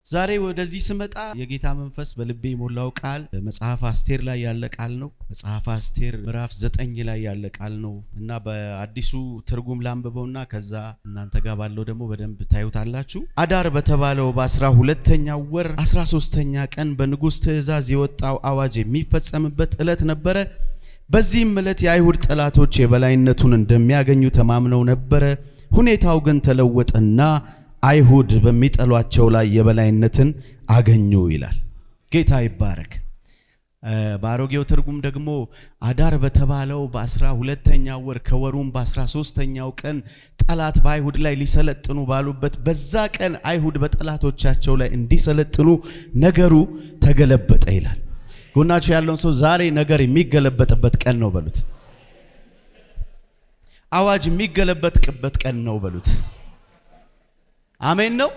ዛሬ ወደዚህ ስመጣ የጌታ መንፈስ በልቤ የሞላው ቃል መጽሐፈ አስቴር ላይ ያለ ቃል ነው። መጽሐፈ አስቴር ምዕራፍ 9 ላይ ያለ ቃል ነው እና በአዲሱ ትርጉም ላንብበውና ከዛ እናንተ ጋር ባለው ደግሞ በደንብ ታዩታላችሁ። አዳር በተባለው በ12ኛው ወር 13ኛ ቀን በንጉሥ ትእዛዝ የወጣው አዋጅ የሚፈጸምበት ዕለት ነበረ። በዚህም ዕለት የአይሁድ ጠላቶች የበላይነቱን እንደሚያገኙ ተማምነው ነበረ። ሁኔታው ግን ተለወጠና አይሁድ በሚጠሏቸው ላይ የበላይነትን አገኙ ይላል። ጌታ ይባረክ። በአሮጌው ትርጉም ደግሞ አዳር በተባለው በ12ኛው ወር ከወሩም በ13ኛው ቀን ጠላት በአይሁድ ላይ ሊሰለጥኑ ባሉበት በዛ ቀን አይሁድ በጠላቶቻቸው ላይ እንዲሰለጥኑ ነገሩ ተገለበጠ ይላል። ጎናችሁ ያለውን ሰው ዛሬ ነገር የሚገለበጥበት ቀን ነው በሉት። አዋጅ የሚገለበጥበት ቀን ነው በሉት። አሜን ነው።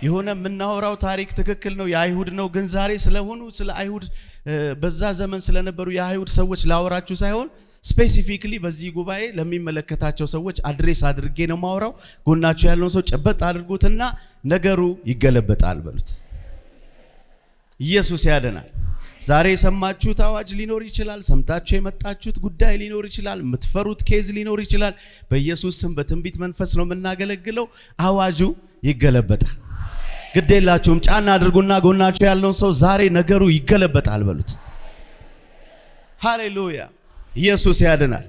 የሆነ የምናወራው ታሪክ ትክክል ነው፣ የአይሁድ ነው። ግን ዛሬ ስለሆኑ ስለ አይሁድ በዛ ዘመን ስለነበሩ የአይሁድ ሰዎች ላወራችሁ ሳይሆን specifically በዚህ ጉባኤ ለሚመለከታቸው ሰዎች address አድርጌ ነው ማወራው። ጎናችሁ ያለውን ሰው ጨበጥ አድርጉትና ነገሩ ይገለበጣል በሉት። ኢየሱስ ያድናል። ዛሬ የሰማችሁት አዋጅ ሊኖር ይችላል። ሰምታችሁ የመጣችሁት ጉዳይ ሊኖር ይችላል። የምትፈሩት case ሊኖር ይችላል። በኢየሱስ ስም በትንቢት መንፈስ ነው የምናገለግለው። አዋጁ ይገለበጣል። ግድ የላችሁም። ጫና አድርጉና ጎናችሁ ያለውን ሰው ዛሬ ነገሩ ይገለበጣል በሉት። ሃሌሉያ! ኢየሱስ ያድናል።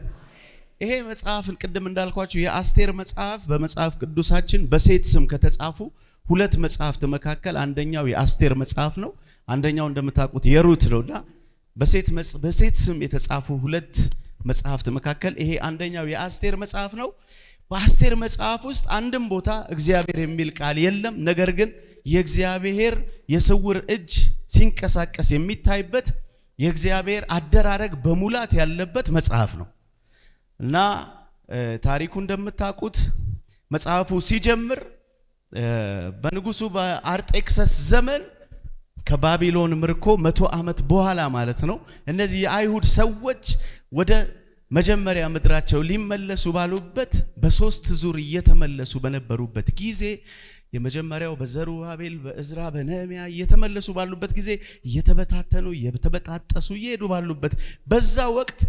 ይሄ መጽሐፍን ቅድም እንዳልኳችሁ የአስቴር መጽሐፍ በመጽሐፍ ቅዱሳችን በሴት ስም ከተጻፉ ሁለት መጽሐፍት መካከል አንደኛው የአስቴር መጽሐፍ ነው። አንደኛው እንደምታውቁት የሩት ነውና በሴት ስም የተጻፉ ሁለት መጽሐፍት መካከል ይሄ አንደኛው የአስቴር መጽሐፍ ነው። በአስቴር መጽሐፍ ውስጥ አንድም ቦታ እግዚአብሔር የሚል ቃል የለም። ነገር ግን የእግዚአብሔር የስውር እጅ ሲንቀሳቀስ የሚታይበት የእግዚአብሔር አደራረግ በሙላት ያለበት መጽሐፍ ነው እና ታሪኩ እንደምታውቁት መጽሐፉ ሲጀምር በንጉሱ በአርጤክሰስ ዘመን ከባቢሎን ምርኮ 100 ዓመት በኋላ ማለት ነው። እነዚህ የአይሁድ ሰዎች ወደ መጀመሪያ ምድራቸው ሊመለሱ ባሉበት በሶስት ዙር እየተመለሱ በነበሩበት ጊዜ የመጀመሪያው በዘሩባቤል በእዝራ በነህምያ እየተመለሱ ባሉበት ጊዜ እየተበታተኑ እየተበጣጠሱ እየሄዱ ባሉበት በዛ ወቅት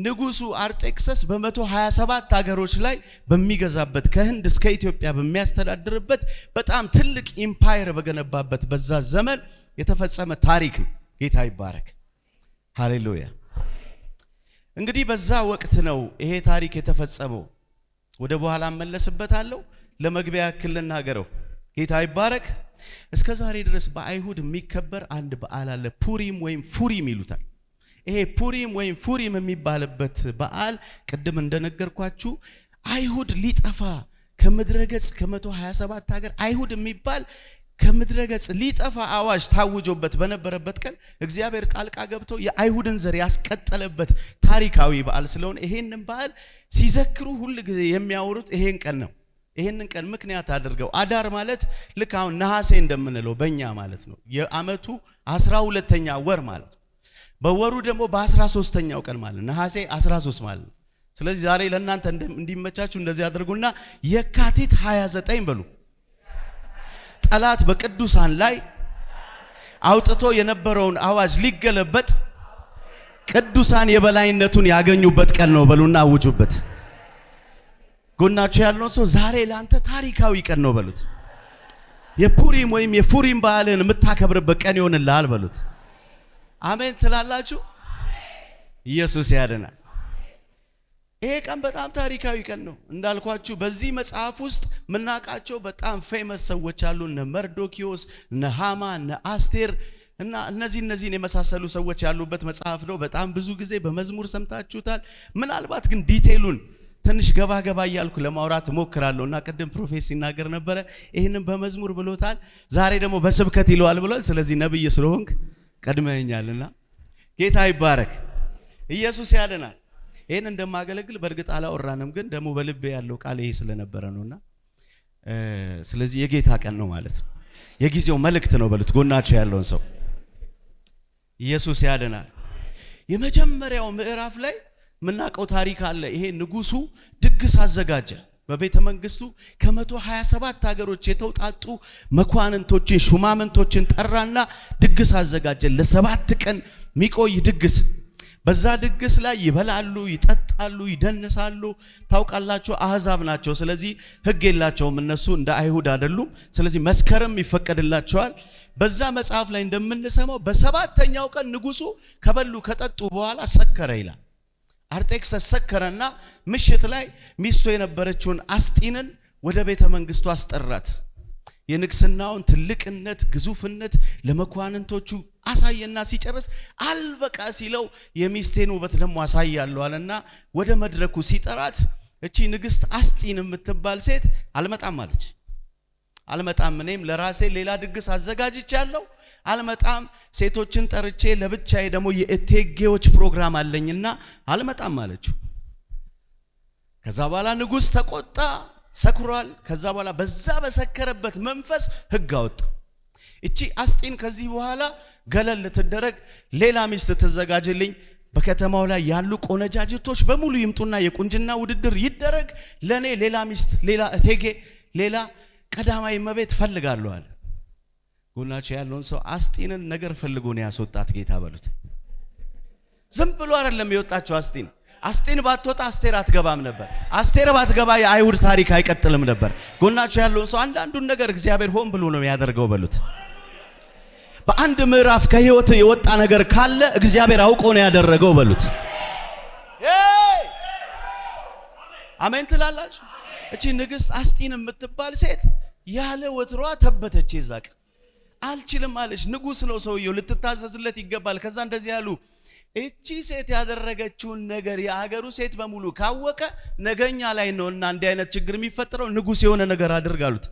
ንጉሱ አርጤክሰስ በ127 ሀገሮች ላይ በሚገዛበት ከህንድ እስከ ኢትዮጵያ በሚያስተዳድርበት በጣም ትልቅ empire በገነባበት በዛ ዘመን የተፈጸመ ታሪክ ነው። ጌታ ይባረክ። ሃሌሉያ። እንግዲህ በዛ ወቅት ነው ይሄ ታሪክ የተፈጸመው። ወደ በኋላ እመለስበታለሁ። ለመግቢያ ያክል ልናገረው። ጌታ ይባረክ። እስከ ዛሬ ድረስ በአይሁድ የሚከበር አንድ በዓል አለ። ፑሪም ወይም ፉሪም ይሉታል። ይሄ ፑሪም ወይም ፉሪም የሚባልበት በዓል ቅድም እንደነገርኳችሁ አይሁድ ሊጠፋ ከምድረ ገጽ ከ127 ሀገር አይሁድ የሚባል ከምድረ ገጽ ሊጠፋ አዋጅ ታውጆበት በነበረበት ቀን እግዚአብሔር ጣልቃ ገብቶ የአይሁድን ዘር ያስቀጠለበት ታሪካዊ በዓል ስለሆነ ይሄንን በዓል ሲዘክሩ ሁል ጊዜ የሚያወሩት ይሄን ቀን ነው። ይሄንን ቀን ምክንያት አድርገው አዳር ማለት ልክ አሁን ነሐሴ እንደምንለው በእኛ ማለት ነው። የዓመቱ 12ኛ ወር ማለት ነው። በወሩ ደግሞ በ13ኛው ቀን ማለት ነው። ነሐሴ 13 ማለት ነው። ስለዚህ ዛሬ ለእናንተ እንዲመቻችሁ እንደዚህ አድርጉና የካቲት 29 በሉ። ጠላት በቅዱሳን ላይ አውጥቶ የነበረውን አዋጅ ሊገለበጥ ቅዱሳን የበላይነቱን ያገኙበት ቀን ነው በሉና አውጁበት። ጎናችሁ ያለውን ሰው ዛሬ ለአንተ ታሪካዊ ቀን ነው በሉት። የፑሪም ወይም የፉሪም በዓልን የምታከብርበት ቀን ይሆንልሃል በሉት። አሜን ትላላችሁ? ኢየሱስ ያድናል። ይሄ ቀን በጣም ታሪካዊ ቀን ነው። እንዳልኳችሁ በዚህ መጽሐፍ ውስጥ ምናቃቸው በጣም famous ሰዎች አሉ። እነ መርዶኪዮስ፣ እነ ሃማ፣ እነ አስቴር እና እነዚህን የመሳሰሉ ሰዎች ያሉበት መጽሐፍ ነው። በጣም ብዙ ጊዜ በመዝሙር ሰምታችሁታል። ምናልባት ግን detail ኡን ትንሽ ገባ ገባ እያልኩ ለማውራት እሞክራለሁ እና ቅድም prophet ሲናገር ነበረ። ይህንን በመዝሙር ብሎታል፣ ዛሬ ደግሞ በስብከት ይለዋል ብሏል። ስለዚህ ነብይ ስለሆንክ ቀድመኸኛልና ጌታ ይባረክ። ኢየሱስ ያድናል። ይህን እንደማገለግል በእርግጥ አላወራንም፣ ግን ደግሞ በልቤ ያለው ቃል ይሄ ስለነበረ ነውና ስለዚህ የጌታ ቀን ነው ማለት ነው። የጊዜው መልእክት ነው በሉት ጎናቸው ያለውን ሰው። ኢየሱስ ያድናል። የመጀመሪያው ምዕራፍ ላይ የምናውቀው ታሪክ አለ። ይሄ ንጉሱ ድግስ አዘጋጀ። በቤተ መንግስቱ ከ127 ሀገሮች የተውጣጡ መኳንንቶችን ሹማምንቶችን ጠራና ድግስ አዘጋጀ። ለ7 ቀን የሚቆይ ድግስ። በዛ ድግስ ላይ ይበላሉ፣ ይጠጣሉ፣ ይደንሳሉ። ታውቃላችሁ አህዛብ ናቸው። ስለዚህ ሕግ የላቸውም፣ እነሱ እንደ አይሁድ አይደሉም። ስለዚህ መስከረም ይፈቀድላቸዋል። በዛ መጽሐፍ ላይ እንደምንሰማው በሰባተኛው ቀን ንጉሱ ከበሉ ከጠጡ በኋላ ሰከረ ይላል። አርጤክሰስ ሰከረና ምሽት ላይ ሚስቱ የነበረችውን አስጢንን ወደ ቤተ መንግስቱ አስጠራት። የንግስናውን ትልቅነት ግዙፍነት ለመኳንንቶቹ አሳየና ሲጨርስ አልበቃ ሲለው የሚስቴን ውበት ደግሞ አሳያለሁ አለና ወደ መድረኩ ሲጠራት እቺ ንግስት አስጢን የምትባል ሴት አልመጣም አለች። አልመጣም፣ እኔም ለራሴ ሌላ ድግስ አዘጋጅቻለሁ፣ አልመጣም፣ ሴቶችን ጠርቼ ለብቻዬ ደግሞ የእቴጌዎች ፕሮግራም አለኝና አልመጣም አለችው። ከዛ በኋላ ንጉስ ተቆጣ፣ ሰክሯል። ከዛ በኋላ በዛ በሰከረበት መንፈስ ህግ አወጣ። እቺ አስጢን ከዚህ በኋላ ገለል ትደረግ፣ ሌላ ሚስት ትዘጋጅልኝ፣ በከተማው ላይ ያሉ ቆነጃጅቶች በሙሉ ይምጡና የቁንጅና ውድድር ይደረግ፣ ለኔ ሌላ ሚስት፣ ሌላ እቴጌ፣ ሌላ ቀዳማዊ እመቤት ፈልጋለሁ አለ። ጎናቸው ያለውን ሰው አስጢንን ነገር ፈልጎ ነው ያስወጣት ጌታ በሉት። ዝም ብሎ አይደለም የወጣቸው አስጢን። አስጢን ባትወጣ አስቴር አትገባም ነበር። አስቴር ባትገባ የአይሁድ ታሪክ አይቀጥልም ነበር። ጎናቸው ያለውን ሰው አንዳንዱን ነገር እግዚአብሔር ሆን ብሎ ነው የሚያደርገው በሉት። በአንድ ምዕራፍ ከህይወት የወጣ ነገር ካለ እግዚአብሔር አውቆ ነው ያደረገው በሉት። አሜን ትላላችሁ። እቺ ንግስት አስጢን የምትባል ሴት ያለ ወትሯ ተበተች። ይዛቅ አልችልም አለች። ንጉስ ነው ሰውየው፣ ልትታዘዝለት ይገባል። ከዛ እንደዚህ ያሉ፣ እቺ ሴት ያደረገችውን ነገር የሀገሩ ሴት በሙሉ ካወቀ ነገኛ ላይ ነውና እንዲህ አይነት ችግር የሚፈጠረው፣ ንጉስ የሆነ ነገር አድርግ አሉት።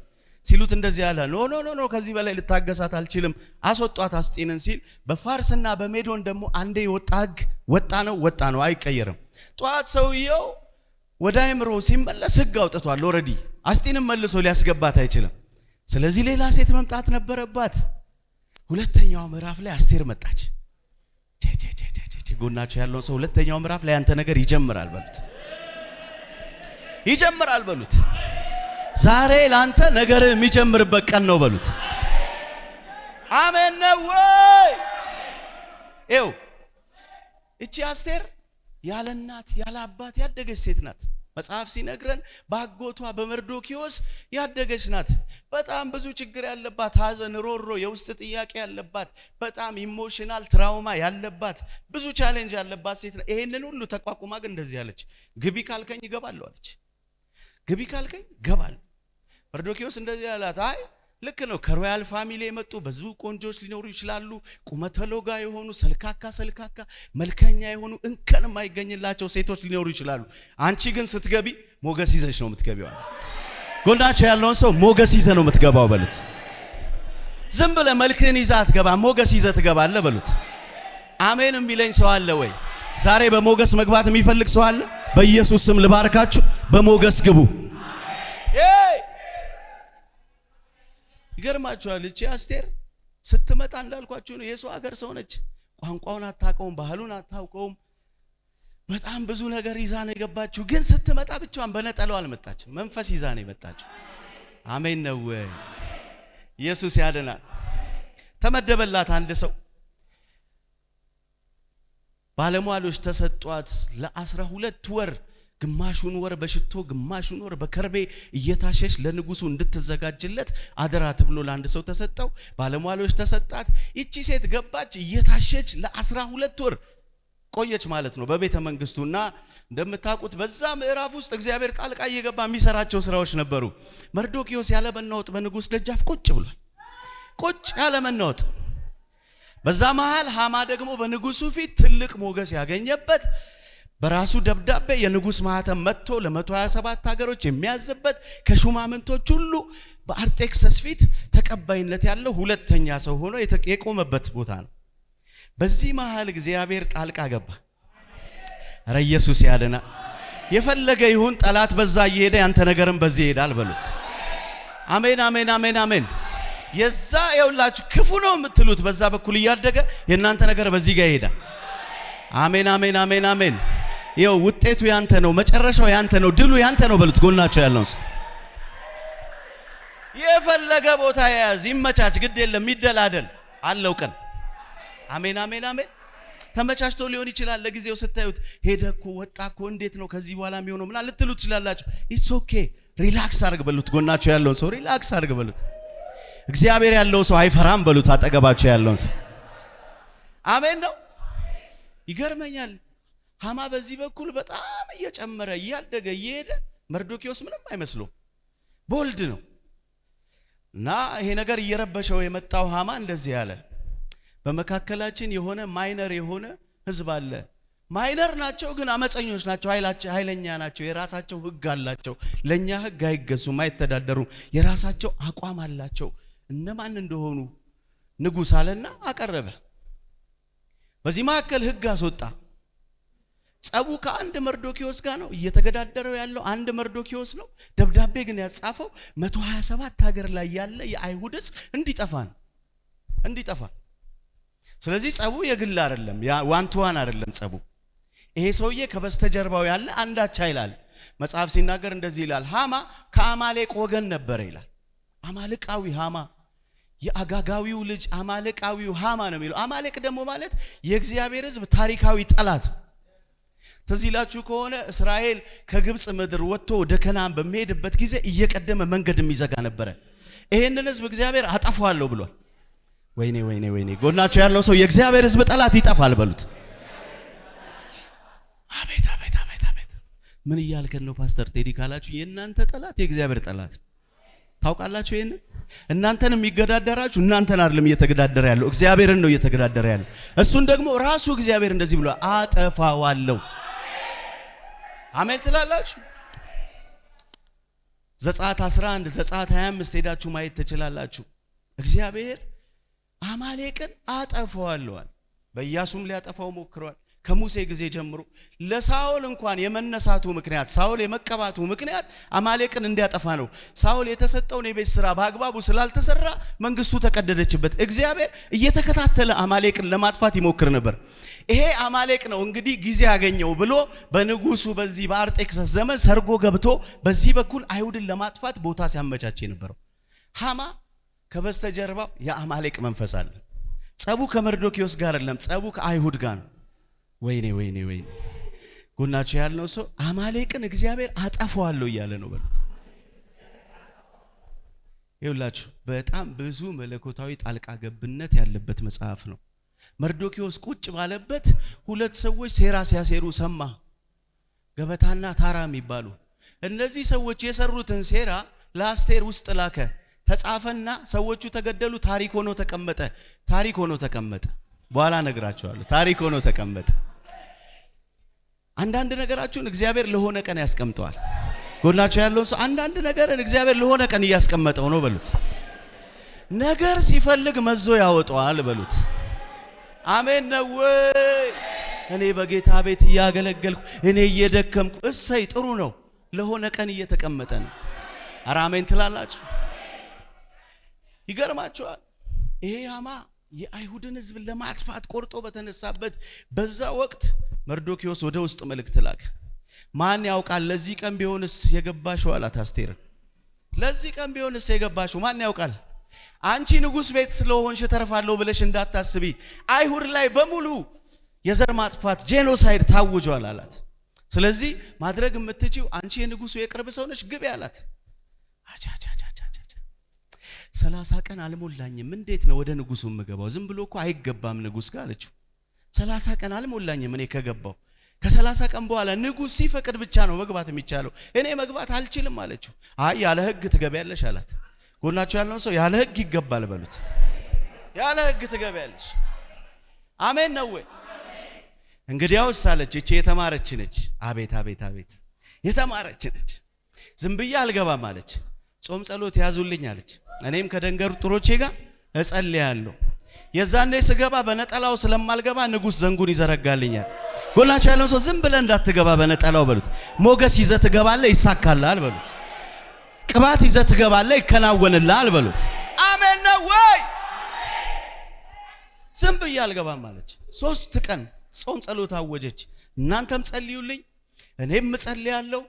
ሲሉት እንደዚህ ያለ፣ no no no no፣ ከዚህ በላይ ልታገሳት አልችልም፣ አስወጧት አስጢንን ሲል፣ በፋርስና በሜዶን ደግሞ አንዴ የወጣ ህግ ወጣ ነው፣ ወጣ ነው፣ አይቀየርም። ጠዋት ሰውየው ወደ አይምሮ ሲመለስ ህግ አውጥቷል already። አስጢንን መልሶ ሊያስገባት አይችልም። ስለዚህ ሌላ ሴት መምጣት ነበረባት። ሁለተኛው ምዕራፍ ላይ አስቴር መጣች። ጎናቸው ያለውን ሰው ሁለተኛው ምዕራፍ ላይ አንተ ነገር ይጀምራል በሉት፣ ይጀምራል በሉት። ዛሬ ላንተ ነገር የሚጀምርበት ቀን ነው በሉት። አሜን ነው ወይ? ይኸው እቺ አስቴር ያለ እናት ያለ አባት ያደገች ሴት ናት። መጽሐፍ ሲነግረን በአጎቷ በመርዶኪዎስ ያደገች ናት። በጣም ብዙ ችግር ያለባት፣ ሐዘን፣ ሮሮ፣ የውስጥ ጥያቄ ያለባት፣ በጣም emotional trauma ያለባት፣ ብዙ challenge ያለባት ሴት ናት። ይሄንን ሁሉ ተቋቁማ ግን እንደዚህ አለች፣ ግቢ ካልከኝ እገባለሁ አለች። ግቢ ካልከኝ እገባለሁ። መርዶኪዎስ እንደዚህ አላት፣ አይ ልክ ነው፣ ከ royal family የመጡ ብዙ ቆንጆች ሊኖሩ ይችላሉ። ቁመተ ሎጋ የሆኑ፣ ሰልካካ ሰልካካ መልከኛ የሆኑ፣ እንከን የማይገኝላቸው ሴቶች ሊኖሩ ይችላሉ። አንቺ ግን ስትገቢ ሞገስ ይዘሽ ነው የምትገቢው አላት። ጎናቸው ያለውን ሰው ሞገስ ይዘህ ነው የምትገባው በሉት። ዝም ብለህ መልክህን ይዘህ አትገባም፣ ሞገስ ይዘህ ትገባለህ በሉት። አሜን የሚለኝ ሰው አለ ወይ? ዛሬ በሞገስ መግባት የሚፈልግ ሰው አለ? በኢየሱስ ስም ልባርካችሁ፣ በሞገስ ግቡ። ይገርማችኋል። እቺ አስቴር ስትመጣ እንዳልኳችሁ ነው፣ የሰው ሀገር ሰው ነች። ቋንቋውን አታውቀውም፣ ባህሉን አታውቀውም። በጣም ብዙ ነገር ይዛ ነው የገባችው። ግን ስትመጣ ብቻዋን በነጠላው አልመጣችም፣ መንፈስ ይዛ ነው የመጣችው። አሜን ነው ወይ? ኢየሱስ ያድናል። ተመደበላት አንድ ሰው፣ ባለሟሎች ተሰጧት። ለ12 ወር ግማሹን ወር በሽቶ ግማሹን ወር በከርቤ እየታሸሽ ለንጉሱ እንድትዘጋጅለት አደራ ተብሎ ለአንድ ሰው ተሰጠው። ባለሟሎች ተሰጣት። ይቺ ሴት ገባች፣ እየታሸች ለ12 ወር ቆየች ማለት ነው በቤተ መንግስቱና እንደምታውቁት በዛ ምዕራፍ ውስጥ እግዚአብሔር ጣልቃ እየገባ የሚሰራቸው ስራዎች ነበሩ። መርዶኪዎስ ያለ መናወጥ በንጉስ ደጃፍ ቁጭ ብሏል። ቁጭ ያለ መናወጥ። በዛ መሃል ሃማ ደግሞ በንጉሱ ፊት ትልቅ ሞገስ ያገኘበት፣ በራሱ ደብዳቤ የንጉስ ማህተም መጥቶ ለ127 ሀገሮች የሚያዝበት፣ ከሹማምንቶች ሁሉ በአርጤክሰስ ፊት ተቀባይነት ያለው ሁለተኛ ሰው ሆኖ የቆመበት ቦታ ነው። በዚህ መሃል እግዚአብሔር ጣልቃ ገባ። ኧረ ኢየሱስ ያድና። የፈለገ ይሁን ጠላት በዛ እየሄደ ያንተ ነገርም በዚህ ይሄዳል በሉት። አሜን አሜን አሜን አሜን። የዛ የውላችሁ ክፉ ነው የምትሉት በዛ በኩል እያደገ የእናንተ ነገር በዚህ ጋር ይሄዳል። አሜን አሜን አሜን አሜን። ይኸው ውጤቱ ያንተ ነው፣ መጨረሻው ያንተ ነው፣ ድሉ ያንተ ነው በሉት። ጎናቸው ያለውን ሰው የፈለገ ቦታ የያዝ ይመቻች፣ ግድ የለም ይደላደል አለው ቀን። አሜን አሜን አሜን። ተመቻችቶ ሊሆን ይችላል ለጊዜው ስታዩት፣ ሄደ እኮ ወጣ እኮ እንዴት ነው ከዚህ በኋላ የሚሆነው ምናምን ልትሉ ትችላላችሁ። It's okay፣ relax አድርግ በሉት። ጎናቸው ያለውን ሰው relax አድርግ በሉት። እግዚአብሔር ያለው ሰው አይፈራም በሉት። አጠገባቸው ያለውን ሰው አሜን ነው። ይገርመኛል። ሐማ በዚህ በኩል በጣም እየጨመረ እያደገ እየሄደ መርዶኪዎስ ምንም አይመስለው፣ bold ነው። እና ይሄ ነገር እየረበሸው የመጣው ሐማ እንደዚህ ያለ፣ በመካከላችን የሆነ minor የሆነ ህዝብ አለ። Minor ናቸው ግን አመፀኞች ናቸው፣ ኃይለኛ ናቸው። የራሳቸው ህግ አላቸው። ለኛ ህግ አይገዙም፣ አይተዳደሩም። የራሳቸው አቋም አላቸው። እነማን እንደሆኑ ንጉሥ አለና አቀረበ። በዚህ መካከል ህግ አስወጣ። ጸቡ ከአንድ መርዶኪዎስ ጋር ነው እየተገዳደረው ያለው፣ አንድ መርዶኪዎስ ነው። ደብዳቤ ግን ያጻፈው 127 ሀገር ላይ ያለ የአይሁድ ህዝብ እንዲጠፋ ነው፣ እንዲጠፋ። ስለዚህ ጸቡ የግል አይደለም፣ one to one አይደለም ጸቡ። ይሄ ሰውዬ ከበስተጀርባው ያለ አንዳች ኃይል አለ። መጽሐፍ ሲናገር እንደዚህ ይላል፣ ሃማ ከአማሌቅ ወገን ነበረ ይላል። አማሌቃዊ ሃማ፣ የአጋጋዊው ልጅ አማሌቃዊው ሃማ ነው የሚለው። አማሌቅ ደግሞ ማለት የእግዚአብሔር ህዝብ ታሪካዊ ጠላት። ትዝ ይላችሁ ከሆነ እስራኤል ከግብፅ ምድር ወጥቶ ወደ ከነዓን በሚሄድበት ጊዜ እየቀደመ መንገድ የሚዘጋ ነበረ። ይሄንን ህዝብ እግዚአብሔር አጠፋዋለሁ ብሏል። ወይኔ ወይኔ ወይኔ! ጎናቸው ያለው ሰው የእግዚአብሔር ህዝብ ጠላት ይጠፋል በሉት። አቤት አቤት አቤት አቤት! ምን እያልከን ነው ፓስተር ቴዲ ካላችሁ፣ የእናንተ ጠላት የእግዚአብሔር ጠላት ነው። ታውቃላችሁ ይሄንን? እናንተን የሚገዳደራችሁ እናንተን አይደለም እየተገዳደረ ያለው፣ እግዚአብሔርን ነው እየተገዳደረ ያለው። እሱን ደግሞ ራሱ እግዚአብሔር እንደዚህ ብሎ አጠፋዋለሁ። አሜን ትላላችሁ። ዘጸአት 11፣ ዘጸአት 25 ሄዳችሁ ማየት ትችላላችሁ። እግዚአብሔር አማሌቅን አጠፋዋለሁ። በኢያሱም ሊያጠፋው ሞክሯል። ከሙሴ ጊዜ ጀምሮ ለሳኦል እንኳን የመነሳቱ ምክንያት፣ ሳኦል የመቀባቱ ምክንያት አማሌቅን እንዲያጠፋ ነው። ሳኦል የተሰጠውን የቤት ስራ በአግባቡ ስላልተሰራ መንግስቱ ተቀደደችበት። እግዚአብሔር እየተከታተለ አማሌቅን ለማጥፋት ይሞክር ነበር። ይሄ አማሌቅ ነው እንግዲህ ጊዜ ያገኘው ብሎ በንጉሱ በዚህ በአርጤክስስ ዘመን ሰርጎ ገብቶ በዚህ በኩል አይሁድን ለማጥፋት ቦታ ሲያመቻች የነበረው ሃማ ከበስተጀርባው የአማሌቅ መንፈስ አለ። ጸቡ ከመርዶኪዎስ ጋር አይደለም፣ ጸቡ ከአይሁድ ጋር ነው። ወይኔ ወይኔ ወይኔ! ጎናቸው ያልነው ሰው አማሌቅን እግዚአብሔር አጠፋዋለሁ እያለ ነው በሉት። ይኸውላችሁ በጣም ብዙ መለኮታዊ ጣልቃ ገብነት ያለበት መጽሐፍ ነው። መርዶኪዎስ ቁጭ ባለበት ሁለት ሰዎች ሴራ ሲያሴሩ ሰማ። ገበታና ታራ የሚባሉ እነዚህ ሰዎች የሰሩትን ሴራ ለአስቴር ውስጥ ላከ። ተጻፈና ሰዎቹ ተገደሉ። ታሪክ ሆኖ ተቀመጠ። ታሪክ ሆኖ ተቀመጠ። በኋላ እነግራቸዋለሁ። ታሪክ ሆኖ ተቀመጠ። አንዳንድ ነገራችሁን እግዚአብሔር ለሆነ ቀን ያስቀምጠዋል። ጎናቸው ያለውን ሰው አንዳንድ ነገርን እግዚአብሔር ለሆነ ቀን እያስቀመጠው ነው በሉት። ነገር ሲፈልግ መዞ ያወጣዋል በሉት። አሜን ነው ወይ? እኔ በጌታ ቤት እያገለገልኩ፣ እኔ እየደከምኩ፣ እሰይ ጥሩ ነው። ለሆነ ቀን እየተቀመጠ ነው። ኧረ አሜን ትላላችሁ። ይገርማችኋል። ይሄ ሃማ የአይሁድን ሕዝብ ለማጥፋት ቆርጦ በተነሳበት በዛ ወቅት መርዶኪዎስ ወደ ውስጥ መልእክት ላከ። ማን ያውቃል ለዚህ ቀን ቢሆንስ የገባሽው አላት አስቴርን። ለዚህ ቀን ቢሆንስ የገባሽው ማን ያውቃል? አንቺ ንጉሥ ቤት ስለሆንሽ ተርፋለሁ ብለሽ እንዳታስቢ፣ አይሁድ ላይ በሙሉ የዘር ማጥፋት genocide ታውጇል አላት። ስለዚህ ማድረግ የምትችይው አንቺ የንጉሱ የቅርብ ሰው ነሽ፣ ግቢ አላት። 30 ቀን አልሞላኝም፣ እንዴት ነው ወደ ንጉሱ የምገባው? ዝም ብሎ እኮ አይገባም ንጉስ ጋር አለችው። 30 ቀን አልሞላኝም እኔ ከገባው፣ ከ30 ቀን በኋላ ንጉስ ሲፈቅድ ብቻ ነው መግባት የሚቻለው። እኔ መግባት አልችልም አለችው። አይ ያለ ህግ ትገቢያለሽ አላት። ጎናቸው ያለውን ሰው ያለ ህግ ይገባል በሉት። ያለ ህግ ትገቢያለሽ። አሜን ነው ወይ? እንግዲያውስ አለች። እቺ የተማረች ነች። አቤት አቤት አቤት፣ የተማረች ነች። ዝም ብዬ አልገባም አለች። ጾም ጸሎት ያዙልኝ አለች። እኔም ከደንገጥሮቼ ጋር እጸልያለሁ። የዛኔ ስገባ በነጠላው ስለማልገባ ንጉሥ ዘንጉን ይዘረጋልኛል። ጎናቸው ያለውን ሰው ዝም ብለህ እንዳትገባ በነጠላው በሉት። ሞገስ ይዘህ ትገባለህ፣ ይሳካልሃል በሉት። ቅባት ይዘህ ትገባለህ፣ ይከናወንልሃል በሉት። አሜን ነው ወይ? ዝም ብዬ አልገባም አለች። 3 ቀን ጾም ጸሎት አወጀች። እናንተም ጸልዩልኝ፣ እኔም እጸልያለሁ፣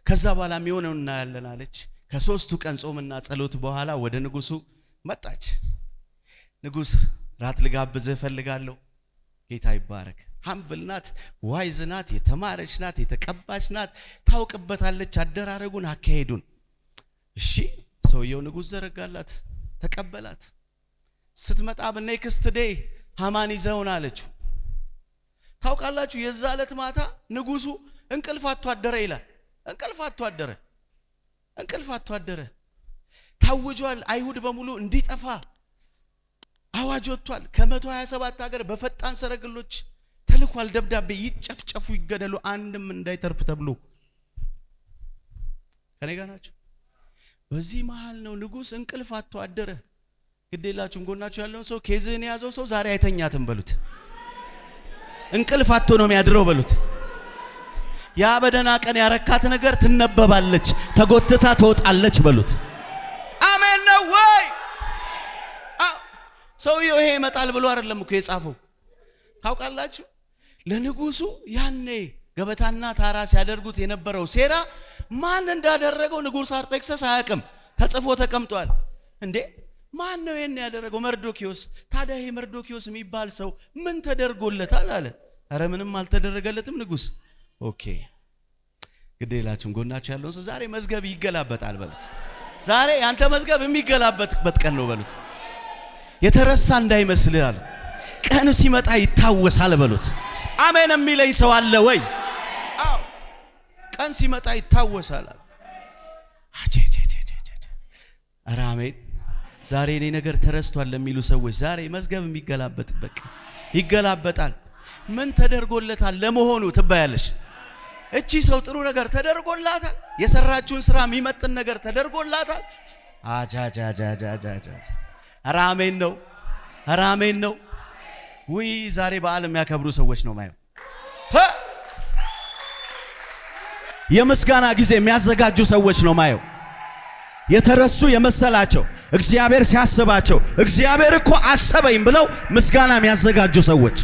ከዛ በኋላ የሚሆነው እናያለን አለች። ከ3ቱ ቀን ጾምና ጸሎት በኋላ ወደ ንጉሱ መጣች። ንጉስ ራት ልጋብዝህ እፈልጋለሁ። ጌታ ይባረክ። Humble ናት፣ wise ናት፣ የተማረች ናት፣ የተቀባች ናት፣ ታውቅበታለች አደራረጉን፣ አካሄዱን። እሺ ሰውየው ንጉስ ዘረጋላት፣ ተቀበላት። ስትመጣ በ next day ሃማን ይዘውና አለችው። ታውቃላችሁ የዛ ዕለት ማታ ንጉሱ እንቅልፍ አጥቶ አደረ ይላል። እንቅልፍ አጥቶ አደረ። እንቅልፍ አጥቶ አደረ። ታውጇል፣ አይሁድ በሙሉ እንዲጠፋ አዋጅ ወጥቷል። ከ127 ሀገር በፈጣን ሰረገሎች ተልኳል ደብዳቤ፣ ይጨፍጨፉ፣ ይገደሉ፣ አንድም እንዳይተርፍ ተብሎ። ከኔ ጋር ናችሁ? በዚህ መሃል ነው ንጉስ እንቅልፍ አጥቶ አደረ። ግዴላችሁም ጎናችሁ ያለውን ሰው case ህን የያዘው ሰው ዛሬ አይተኛትም በሉት። እንቅልፍ አጥቶ ነው የሚያድረው በሉት። ያ በደህና ቀን ያረካት ነገር ትነበባለች፣ ተጎትታ ትወጣለች በሉት። አሜን ነው ወይ? ሰውየው ይሄ ይመጣል ብሎ አይደለም እኮ የጻፈው። ታውቃላችሁ ለንጉሱ ያኔ ገበታና ታራ ሲያደርጉት የነበረው ሴራ ማን እንዳደረገው ንጉስ አርጤክስስ አያውቅም። ተጽፎ ተቀምጧል። እንዴ ማን ነው ይሄን ያደረገው? መርዶኪዮስ። ታዲያ ይሄ መርዶኪዮስ የሚባል ሰው ምን ተደርጎለታል አለ። አረ ምንም አልተደረገለትም ንጉስ። Okay ግዴላችሁም ጎናችሁ ያለውን ሰው ዛሬ መዝገብ ይገላበጣል በሉት። ዛሬ ያንተ መዝገብ የሚገላበጥበት ቀን ነው በሉት። የተረሳ እንዳይመስልህ አሉት። ቀኑ ሲመጣ ይታወሳል በሉት። አሜን የሚለኝ ሰው አለ ወይ? አዎ ቀን ሲመጣ ይታወሳል። ኧረ አሜን። ዛሬ እኔ ነገር ተረስቷል ለሚሉ ሰዎች ዛሬ መዝገብ የሚገላበጥበት ቀን ይገላበጣል። ምን ተደርጎለታል ለመሆኑ ትባያለሽ። እቺ ሰው ጥሩ ነገር ተደርጎላታል። የሰራችውን ስራ የሚመጥን ነገር ተደርጎላታል። አጃጃጃጃጃጃ ኧረ አሜን ነው። ኧረ አሜን ነው። ውይ ዛሬ በዓል የሚያከብሩ ሰዎች ነው ማየው። የምስጋና ጊዜ የሚያዘጋጁ ሰዎች ነው ማየው። የተረሱ የመሰላቸው እግዚአብሔር ሲያስባቸው እግዚአብሔር እኮ አሰበኝ ብለው ምስጋና የሚያዘጋጁ ሰዎች፣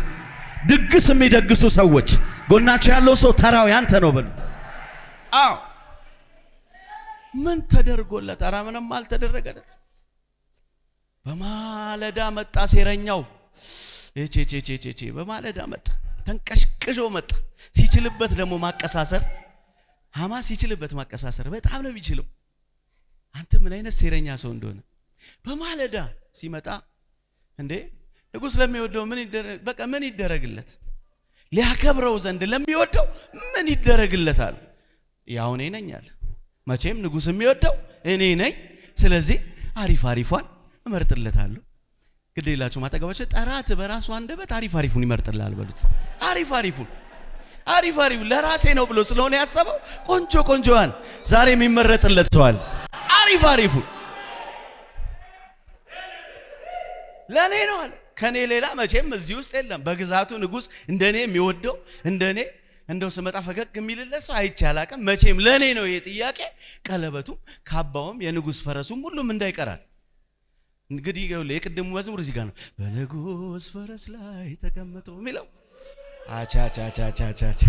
ድግስ የሚደግሱ ሰዎች። ጎናቸው ያለው ሰው ተራው ያንተ ነው በሉት። አዎ ምን ተደርጎለት? ኧረ ምንም አልተደረገለት። በማለዳ መጣ ሴረኛው። እቼ በማለዳ መጣ፣ ተንቀሽቅሾ መጣ። ሲችልበት ደግሞ ማቀሳሰር፣ ሐማ ሲችልበት ማቀሳሰር በጣም ነው የሚችለው። አንተ ምን አይነት ሴረኛ ሰው እንደሆነ። በማለዳ ሲመጣ እንዴ ንጉስ ለሚወደው ምን ይደረግ? በቃ ምን ይደረግለት? ሊያከብረው ዘንድ ለሚወደው ምን ይደረግለታል? ያው እኔ ነኝ አለ። መቼም ንጉስ የሚወደው እኔ ነኝ። ስለዚህ አሪፍ አሪፏን እመርጥለታለሁ። ግዴላችሁ ማጠገባቸው ጠራት በራሱ አንደበት አሪፍ አሪፉን ይመርጥልሃል በሉት። አሪፍ አሪፉን አሪፍ አሪፍ ለራሴ ነው ብሎ ስለሆነ ያሰበው ቆንጆ ቆንጆዋን ዛሬ የሚመረጥለት ሰው አለ። አሪፍ አሪፉን ለኔ ነው አለ። ከኔ ሌላ መቼም እዚህ ውስጥ የለም። በግዛቱ ንጉስ እንደኔ የሚወደው እንደኔ እንደው ስመጣ ፈገግ የሚልለት ሰው አይቼ አላውቅም። መቼም ለኔ ነው ይሄ ጥያቄ። ቀለበቱም ካባውም የንጉስ ፈረሱም ሁሉም እንዳይቀራል። እንግዲህ የቅድሙ መዝሙር እዚህ ጋር ነው። በንጉስ ፈረስ ላይ ተቀምጦ የሚለው አቻቻቻቻቻ።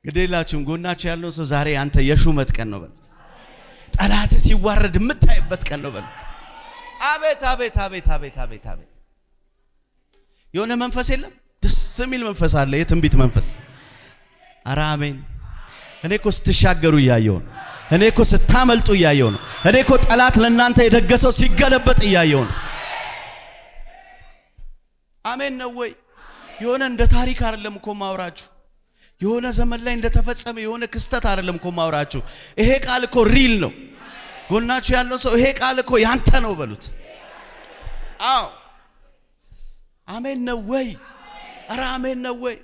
ግዴላችሁም ጎናችሁ ያለውን ሰው ዛሬ አንተ የሹመት ቀን ነው በሉት። ጠላት ሲዋረድ የምታይበት ቀን ነው በሉት። አቤት አቤት አቤት አቤት አቤት አቤት። የሆነ መንፈስ የለም፣ ደስ የሚል መንፈስ አለ፣ የትንቢት መንፈስ። ኧረ አሜን። እኔ እኮ ስትሻገሩ እያየሁ ነው። እኔ እኮ ስታመልጡ እያየሁ ነው። እኔ እኮ ጠላት ለእናንተ የደገሰው ሲገለበጥ እያየሁ ነው። አሜን ነው ወይ? የሆነ እንደ ታሪክ አይደለም እኮ ማውራችሁ። የሆነ ዘመን ላይ እንደተፈጸመ የሆነ ክስተት አይደለም እኮ ማውራችሁ። ይሄ ቃል እኮ real ነው። ጎናችሁ ያለው ሰው ይሄ ቃል እኮ ያንተ ነው በሉት። አዎ አሜን ነው ወይ? ኧረ አሜን ነው ወይ?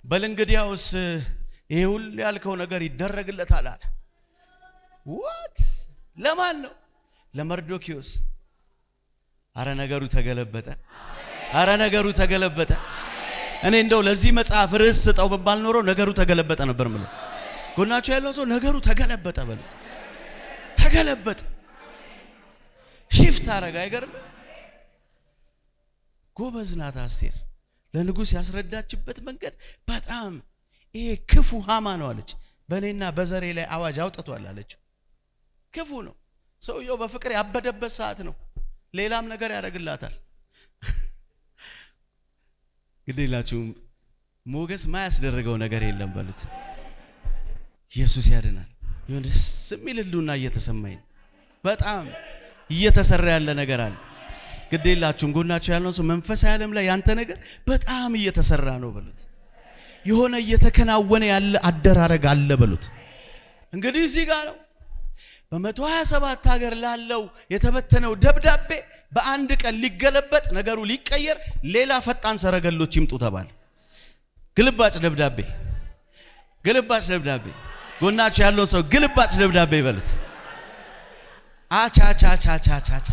በል እንግዲያውስ ይሄ ሁሉ ያልከው ነገር ይደረግለታል አለ። What ለማን ነው? ለመርዶኪዮስ። አረ ነገሩ ተገለበጠ። አረ ነገሩ ተገለበጠ። እኔ እንደው ለዚህ መጽሐፍ ርዕስ ስጠው ብባል ኖሮ ነገሩ ተገለበጠ ነበር ምለው። ጎናቸው ያለው ሰው ነገሩ ተገለበጠ በሉት። ተገለበጠ፣ shift አረጋ። አይገርም? ጎበዝ ናት አስቴር። ለንጉስ ያስረዳችበት መንገድ በጣም ይሄ ክፉ ሃማ ነው አለች። በእኔና በዘሬ ላይ አዋጅ አውጥቷል አለችው። ክፉ ነው ሰውየው፣ በፍቅር ያበደበት ሰዓት ነው። ሌላም ነገር ያደርግላታል። ግዴላችሁም ሞገስ ማያስደርገው ነገር የለም በሉት። ኢየሱስ ያድናል። ይሁን ደስ የሚል ህልውና እየተሰማኝ ነው። በጣም እየተሰራ ያለ ነገር አለ። ግዴላችሁም ጎናችሁ ያለው ሰው መንፈሳዊ ዓለም ላይ ያንተ ነገር በጣም እየተሰራ ነው በሉት። የሆነ እየተከናወነ ያለ አደራረግ አለ በሉት። እንግዲህ እዚህ ጋር ነው በ127 ሀገር ላለው የተበተነው ደብዳቤ በአንድ ቀን ሊገለበጥ፣ ነገሩ ሊቀየር፣ ሌላ ፈጣን ሰረገሎች ይምጡ ተባለ። ግልባጭ ደብዳቤ፣ ግልባጭ ደብዳቤ። ጎናችሁ ያለውን ሰው ግልባጭ ደብዳቤ ይበሉት። አቻቻቻቻቻቻ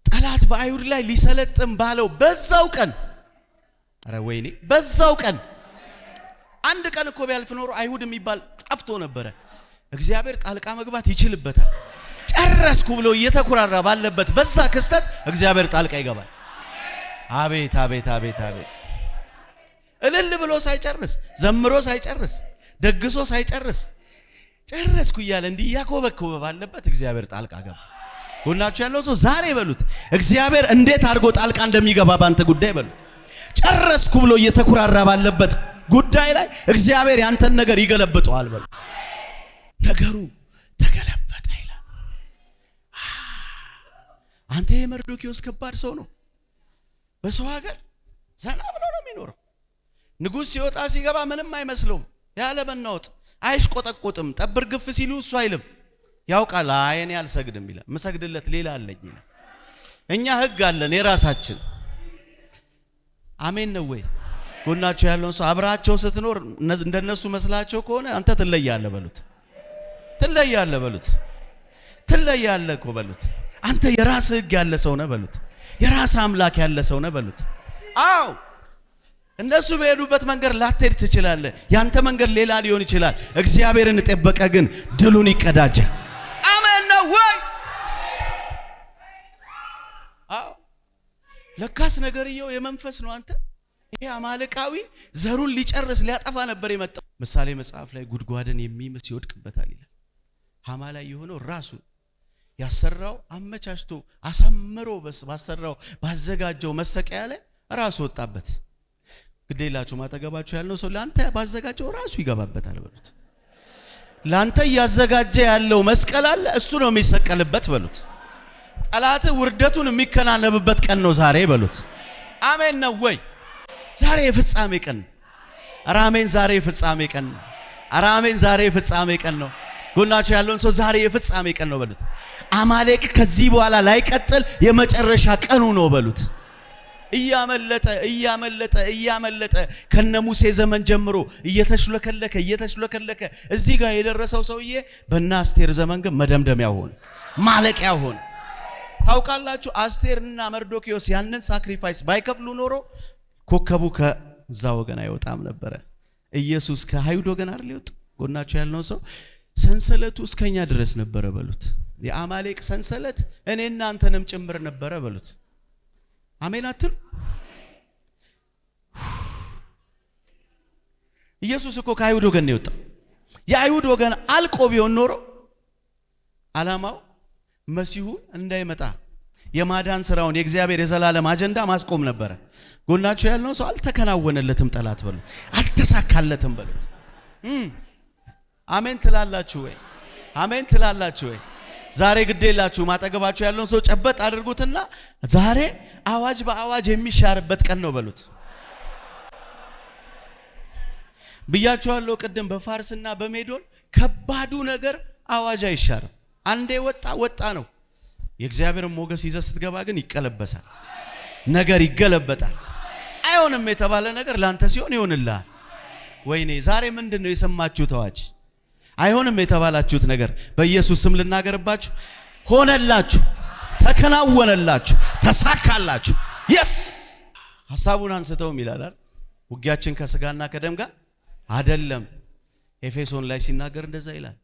ጠላት በአይሁድ ላይ ሊሰለጥን ባለው በዛው ቀን፣ ኧረ ወይኔ፣ በዛው ቀን አንድ ቀን እኮ ቢያልፍ ኖሮ አይሁድ የሚባል ጠፍቶ ነበረ። እግዚአብሔር ጣልቃ መግባት ይችልበታል። ጨረስኩ ብሎ እየተኩራራ ባለበት በዛ ክስተት እግዚአብሔር ጣልቃ ይገባል። አቤት አቤት አቤት አቤት! እልል ብሎ ሳይጨርስ፣ ዘምሮ ሳይጨርስ፣ ደግሶ ሳይጨርስ፣ ጨረስኩ እያለ እንዲህ እያኮበኮበ ባለበት እግዚአብሔር ጣልቃ ገባ። ጎናችሁ ያለው ሰው ዛሬ በሉት፣ እግዚአብሔር እንዴት አድርጎ ጣልቃ እንደሚገባ ባንተ ጉዳይ በሉት። ጨረስኩ ብሎ እየተኩራራ ባለበት ጉዳይ ላይ እግዚአብሔር ያንተን ነገር ይገለብጠዋል በሉት። ነገሩ ተገለበጠ ይላል። አንተ የመርዶኪዎስ ከባድ ሰው ነው። በሰው ሀገር ዘና ብሎ ነው የሚኖረው። ንጉሥ ሲወጣ ሲገባ ምንም አይመስለውም። ያለ መናወጥ አይሽቆጠቆጥም። ጠብር ግፍ ሲሉ እሱ አይልም። ያውቃል። አይ እኔ አልሰግድም ይላል። ምሰግድለት ሌላ አለኝ ይላል። እኛ ህግ አለን የራሳችን። አሜን ነው ወይ? ጎናቸው ያለውን ሰው አብራቸው ስትኖር እንደነሱ መስላቸው ከሆነ አንተ ትለያለህ በሉት። ትለያለህ በሉት። ትለያለህ እኮ በሉት። አንተ የራስህ ህግ ያለ ሰው ነህ በሉት። የራስህ አምላክ ያለ ሰው ነህ በሉት። አዎ እነሱ በሄዱበት መንገድ ላትሄድ ትችላለህ። ያንተ መንገድ ሌላ ሊሆን ይችላል። እግዚአብሔርን የጠበቀ ግን ድሉን ይቀዳጃል። አሜን ነው ወይ? አዎ ለካስ ነገርየው የመንፈስ ነው። አንተ ይሄ አማልቃዊ ዘሩን ሊጨርስ ሊያጠፋ ነበር የመጣው። ምሳሌ መጽሐፍ ላይ ጉድጓድን የሚምስ ይወድቅበታል ይላል። ሐማ ላይ የሆነው ራሱ ያሰራው አመቻችቶ አሳምሮ ባሰራው ባዘጋጀው መሰቀያ ላይ ራሱ ወጣበት። ግዴላችሁ ማጠገባችሁ ያለው ሰው ላንተ ባዘጋጀው ራሱ ይገባበታል በሉት። ላንተ እያዘጋጀ ያለው መስቀል አለ፣ እሱ ነው የሚሰቀልበት በሉት። ጠላት ውርደቱን የሚከናነብበት ቀን ነው ዛሬ በሉት። አሜን ነው ወይ? ዛሬ የፍጻሜ ቀን ነው። ኧረ አሜን! ዛሬ የፍጻሜ ቀን ነው። ኧረ አሜን! ዛሬ የፍጻሜ ቀን ነው። ጎናቸው ያለውን ሰው ዛሬ የፍጻሜ ቀን ነው በሉት። አማሌቅ ከዚህ በኋላ ላይቀጥል የመጨረሻ ቀኑ ነው በሉት። እያመለጠ እያመለጠ እያመለጠ ከነ ሙሴ ዘመን ጀምሮ እየተሽለከለከ እየተሽለከለከ እዚህ ጋር የደረሰው ሰውዬ በእነ አስቴር ዘመን ግን መደምደሚያ ሆነ፣ ማለቂያ ሆነ። ታውቃላችሁ አስቴርና መርዶኪዮስ ያንን sacrifice ባይከፍሉ ኖሮ ኮከቡ ከዛ ወገን አይወጣም ነበረ። ኢየሱስ ከአይሁድ ወገን አይደል የወጣው? ጎናቸው ያለውን ሰው ሰንሰለቱ እስከኛ ድረስ ነበረ በሉት። የአማሌቅ ሰንሰለት እኔ እናንተንም ጭምር ነበረ በሉት። አሜን አትሉ? ኢየሱስ እኮ ከአይሁድ ወገን ነው የወጣው። የአይሁድ ወገን አልቆ ቢሆን ኖሮ ዓላማው መሲሁ እንዳይመጣ የማዳን ስራውን የእግዚአብሔር የዘላለም አጀንዳ ማስቆም ነበረ። ጎናቸው ያለውን ሰው አልተከናወነለትም ጠላት በሉት፣ አልተሳካለትም በሉት። አሜን ትላላችሁ ወይ? አሜን ትላላችሁ ወይ? ዛሬ ግዴላችሁ ማጠገባችሁ ያለውን ሰው ጨበጥ አድርጉትና ዛሬ አዋጅ በአዋጅ የሚሻርበት ቀን ነው በሉት። ብያችኋለሁ ቅድም በፋርስና በሜዶን ከባዱ ነገር አዋጅ አይሻርም። አንዴ ወጣ ወጣ ነው። የእግዚአብሔርን ሞገስ ይዘህ ስትገባ ግን ይቀለበሳል፣ ነገር ይገለበጣል። አይሆንም የተባለ ነገር ላንተ ሲሆን ይሆንልሃል። ወይኔ ዛሬ ምንድን ነው የሰማችሁት አዋጅ? አይሆንም የተባላችሁት ነገር በኢየሱስ ስም ልናገርባችሁ፣ ሆነላችሁ፣ ተከናወነላችሁ፣ ተሳካላችሁ። Yes ሐሳቡን አንስተውም ይላል። ውጊያችን ከስጋና ከደም ጋር አይደለም። ኤፌሶን ላይ ሲናገር እንደዛ ይላል።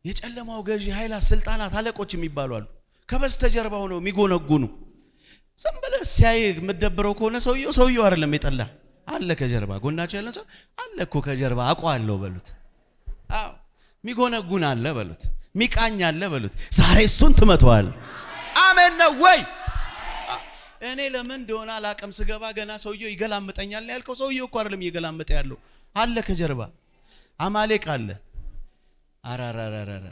የጨለማው ገዢ ኃይላት፣ ስልጣናት፣ አለቆች የሚባሉ አሉ። ከበስተጀርባ ሆነው የሚጎነጉኑ። ዝም ብለህ ሲያይ የምትደብረው ከሆነ ሰውየው አይደለም የጠላ አለ ከጀርባ። ጎናቸው ያለ ሰው አለ እኮ ከጀርባ አውቀዋለሁ በሉት። አዎ ሚጎነጉን አለ በሉት። ሚቃኝ አለ በሉት። ዛሬ እሱን ትመተዋል። አሜን ነው ወይ? እኔ ለምን እንደሆነ አላቅም። ስገባ ገና ሰውየው ይገላምጠኛል ያልከው ሰውየው እኮ አይደለም እየገላመጠ ያለው፣ አለ ከጀርባ አማሌቅ አለ። አራራራራ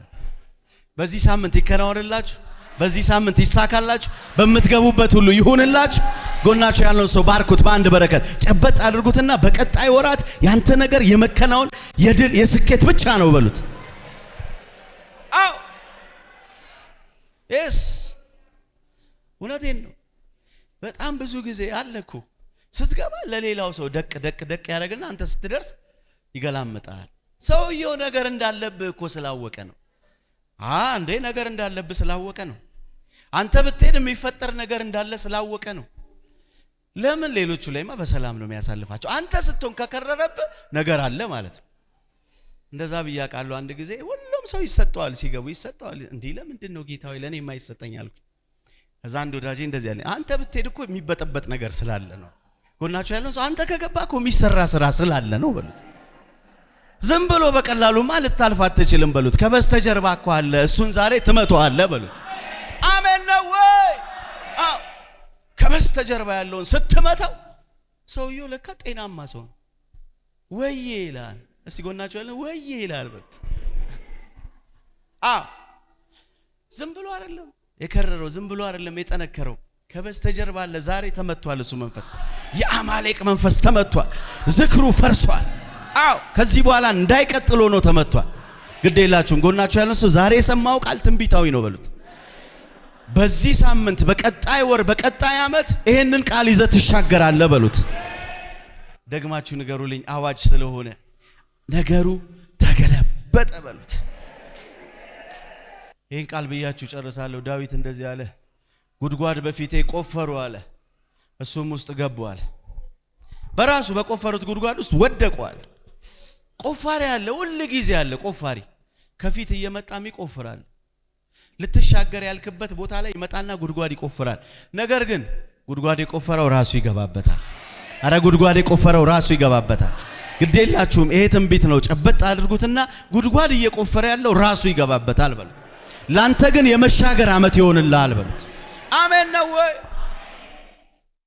በዚህ ሳምንት ይከናወንላችሁ። በዚህ ሳምንት ይሳካላችሁ። በምትገቡበት ሁሉ ይሁንላችሁ። ጎናችሁ ያለውን ሰው ባርኩት፣ በአንድ በረከት ጨበጥ አድርጉትና በቀጣይ ወራት ያንተ ነገር የመከናወን፣ የድል፣ የስኬት ብቻ ነው በሉት። አዎ፣ yes፣ እውነቴን ነው። በጣም ብዙ ጊዜ አለ እኮ፣ ስትገባ ለሌላው ሰው ደቅ ደቅ ደቅ ያደርግና አንተ ስትደርስ ይገላምጣል። ሰውየው ነገር እንዳለብህ እኮ ስላወቀ ነው። እንዴ፣ ነገር እንዳለብህ ስላወቀ ነው። አንተ ብትሄድ የሚፈጠር ነገር እንዳለ ስላወቀ ነው። ለምን ሌሎቹ ላይማ በሰላም ነው የሚያሳልፋቸው። አንተ ስትሆን ከከረረብህ ነገር አለ ማለት ነው። እንደዛ ብያቃለሁ። አንድ ጊዜ ሁሉም ሰው ይሰጠዋል፣ ሲገቡ ይሰጠዋል። እንዲህ ለምንድን ነው ጌታ ሆይ ለእኔ የማይሰጠኝ አልኩኝ። ከዛ አንድ ወዳጄ እንደዚህ ያለ፣ አንተ ብትሄድ እኮ የሚበጠበጥ ነገር ስላለ ነው። ጎናቸው ያለው ሰው አንተ ከገባ እኮ የሚሰራ ስራ ስላለ ነው በሉት። ዝም ብሎ በቀላሉማ ልታልፍ አትችልም በሉት። ከበስተጀርባ እኮ አለ፣ እሱን ዛሬ ትመታዋለህ በሉት። አሜን ነው ወይ? አዎ፣ ከበስተጀርባ ያለውን ስትመታው ሰውየው ለካ ጤናማ ሰው ነው። ወዬ ይላል። እስቲ ጎናቸው ያለ ወዬ ይላል በሉት። አዎ፣ ዝም ብሎ አይደለም የከረረው፣ ዝም ብሎ አይደለም የጠነከረው። ከበስተጀርባ አለ። ዛሬ ተመቷል። እሱ መንፈስ፣ የአማሌቅ መንፈስ ተመቷል። ዝክሩ ፈርሷል። አዎ፣ ከዚህ በኋላ እንዳይቀጥል ሆኖ ተመቷል። ግድ የላችሁም። ጎናችሁ ያለው ሰው ዛሬ የሰማው ቃል ትንቢታዊ ነው በሉት። በዚህ ሳምንት፣ በቀጣይ ወር፣ በቀጣይ ዓመት ይሄንን ቃል ይዘህ ትሻገራለህ በሉት። ደግማችሁ ንገሩልኝ፣ አዋጅ ስለሆነ ነገሩ ተገለበጠ በሉት። ይህን ቃል ብያችሁ ጨርሳለሁ። ዳዊት እንደዚህ አለ፣ ጉድጓድ በፊቴ ቆፈሩ አለ፣ እሱም ውስጥ ገቡ አለ። በራሱ በቆፈሩት ጉድጓድ ውስጥ ወደቁ አለ። ቆፋሪ አለ፣ ሁል ጊዜ አለ ቆፋሪ። ከፊት እየመጣም ይቆፍራል። ልትሻገር ያልክበት ቦታ ላይ ይመጣና ጉድጓድ ይቆፍራል። ነገር ግን ጉድጓድ የቆፈረው ራሱ ይገባበታል። አረ ጉድጓድ የቆፈረው ራሱ ይገባበታል። ግዴላችሁም፣ ይሄ ትንቢት ነው። ጨበጥ አድርጉትና ጉድጓድ እየቆፈረ ያለው ራሱ ይገባበታል በሉት። ላንተ ግን የመሻገር ዓመት ይሆንልሃል በሉት። አሜን ነው ወይ?